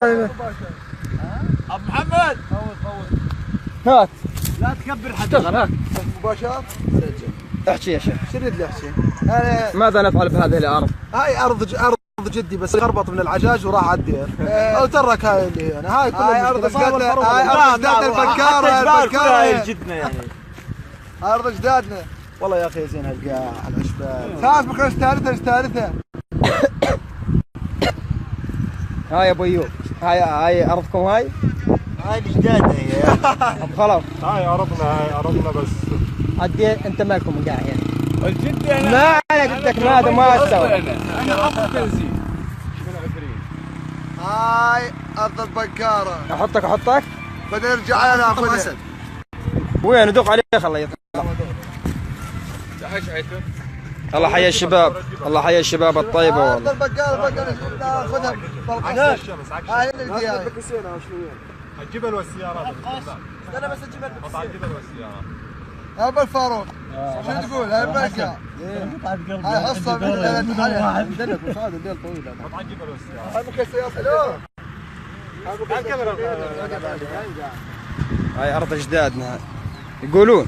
ابو محمد. هات. لا تكبر حدا. اشتغل هات. مباشر. احكي يا شيخ. شو تريد لي احكي؟ انا ماذا نفعل بهذه الارض؟ هاي ارض جدي، بس خربط من العجاج وراح على الدير او ترك هاي اللي هنا. هاي كل هاي ارض المشكلة. اجدادنا، هاي ارض اجدادنا البكاره، البكارة هاي البكاره جدنا يعني. هاي ارض اجدادنا. والله يا اخي زين هالقاع العشبان. خاف بكره ثالثة ثالثة. هاي يا ابو ايوب، هاي ارضكم هاي؟ هاي اجدادنا هي. ابو خلف. هاي ارضنا، هاي ارضنا بس. عدي انت مالكم من قاع هنا. الجد انا ما انا قلت لك ما ما تسوي. انا اصل تنزيل من عفرين. هاي ارض البكارة. احطك بدنا نرجع ناخذها. وين ادق عليه خليه يطلع. الله حيا الشباب، الله حيا الشباب الطيبة ارض والله. البكارة بدنا ناخذها. الشمس عكس هاي اللي فيها. الجبل والسيارات. استنى بس الجبل. قطع الجبل والسيارات. ابو الفاروق شو تقول؟ هاي البركة، هاي حصة من الليل طويل. قطع الجبل والسيارات. هاي ممكن سيارة. هاي ارض اجدادنا هاي. يقولون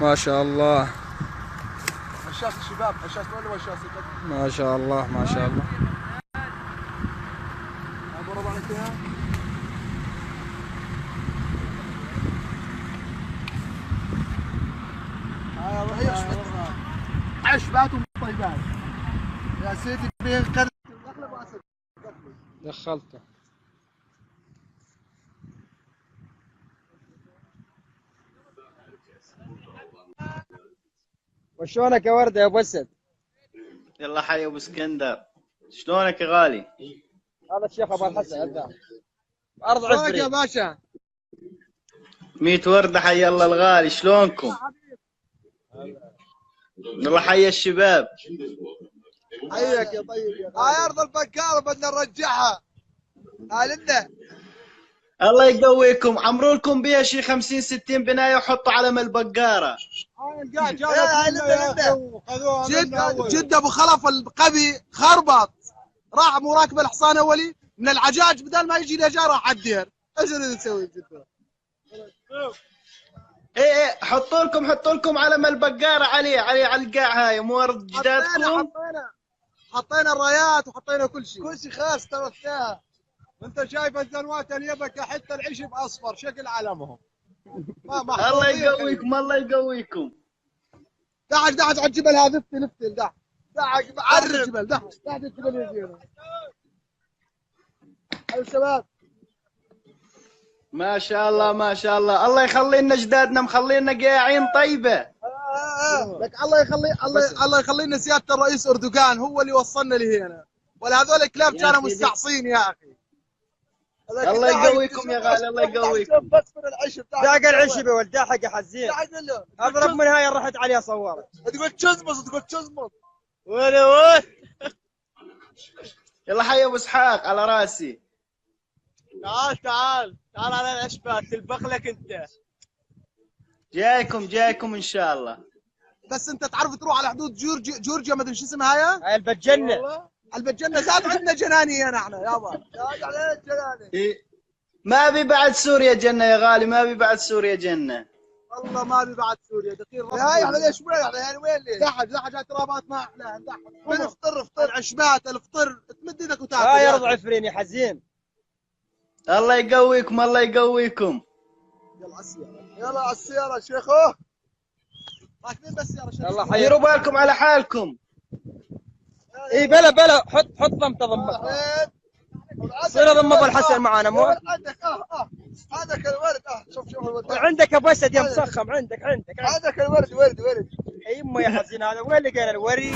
ما شاء الله. حشاش الشباب، حشاش ولا وشاش؟ ما شاء الله ما شاء الله. ابو ربع عليك اياها. هاي عشبات وطيبات يا سيدي. بين قرن دخلته. وشلونك يا ورده يا ابو اسد؟ يلا حي ابو اسكندر، شلونك يا غالي؟ هذا الشيخ ابو الحسن هذا ارض شلونك يا عفرين. باشا؟ ميت ورده، حي الله الغالي، شلونكم؟ يلا حي الشباب. حياك يا طيب يا هاي ارض البكارة بدنا نرجعها. هاي لنا. الله يقويكم، عمروا لكم بيها شي 50 60 بناية وحطوا علم البقاره. هاي لنا لنا. جد جد ابو خلف القبي خربط، راح مو راكب الحصان اولي من العجاج، بدل ما يجي لجا راح على الدير. ايش نريد نسوي جد؟ ايه ايه، حطوا لكم علم البقاره عليه على القاع. هاي مو ارض جدادكم؟ حطينا الرايات وحطينا كل شيء، كل شيء خلاص تركناها. انت شايف الزنوات اليبكه حتى العشب اصفر شكل علمهم. ما الله يقويكم، الله يقويكم. دعك دعك على الجبل هذا، افتل افتل دعك دعك عرب الجبل، دعك دعك الجبل يا زينة. حلو شباب. ما شاء الله ما شاء الله، الله يخلي لنا اجدادنا، مخلينا قاعين طيبة. لك الله يخلي الله يخلي لنا سيادة الرئيس اردوغان، هو اللي وصلنا لهنا، ولا هذول الكلاب يا كانوا سيدي. مستعصين يا اخي. الله يقويكم يا غالي، الله يقويكم. بس من العشب داق العشب يا ولد، داحق يا حزين. دعك له. اضرب من هاي اللي رحت عليها صورت. تقول تشزمط، تقول تشزمط. وين وين؟ يلا حي ابو اسحاق على راسي. تعال تعال تعال على العشبات تلبق لك انت. جايكم جايكم ان شاء الله. بس انت تعرف تروح على حدود جورجيا، جورجيا ما ادري شو اسمها هاي؟ هاي البتجنة. البتجنة زاد عندنا جناني هنا احنا يابا. زاد علينا جناني. إيه. ما بي بعد سوريا جنة يا غالي، ما بي بعد سوريا جنة. والله ما بي بعد سوريا دخيل ربي. هاي احنا ليش وين احنا يعني وين ليش؟ دحج دحج هاي ترابات ما احلاها. دحج من افطر افطر العشبات الفطر تمد ايدك وتاكل. هاي ارض عفرين يا حزين. الله يقويكم، الله يقويكم. يلا على السيارة، يلا على السيارة شيخو. راكبين بس سيارة شيخو. يلا حي. ديروا بالكم على حالكم. اي بلا بلا، حط حط ضمته ضمك. صير ضم ابو الحسن معانا مو؟ عندك عندك الورد. شوف شوف الورد. عندك ابو اسد يا مسخم، عندك عندك عندك الورد ورد ورد. يما يا حزين هذا وين لقينا الوري؟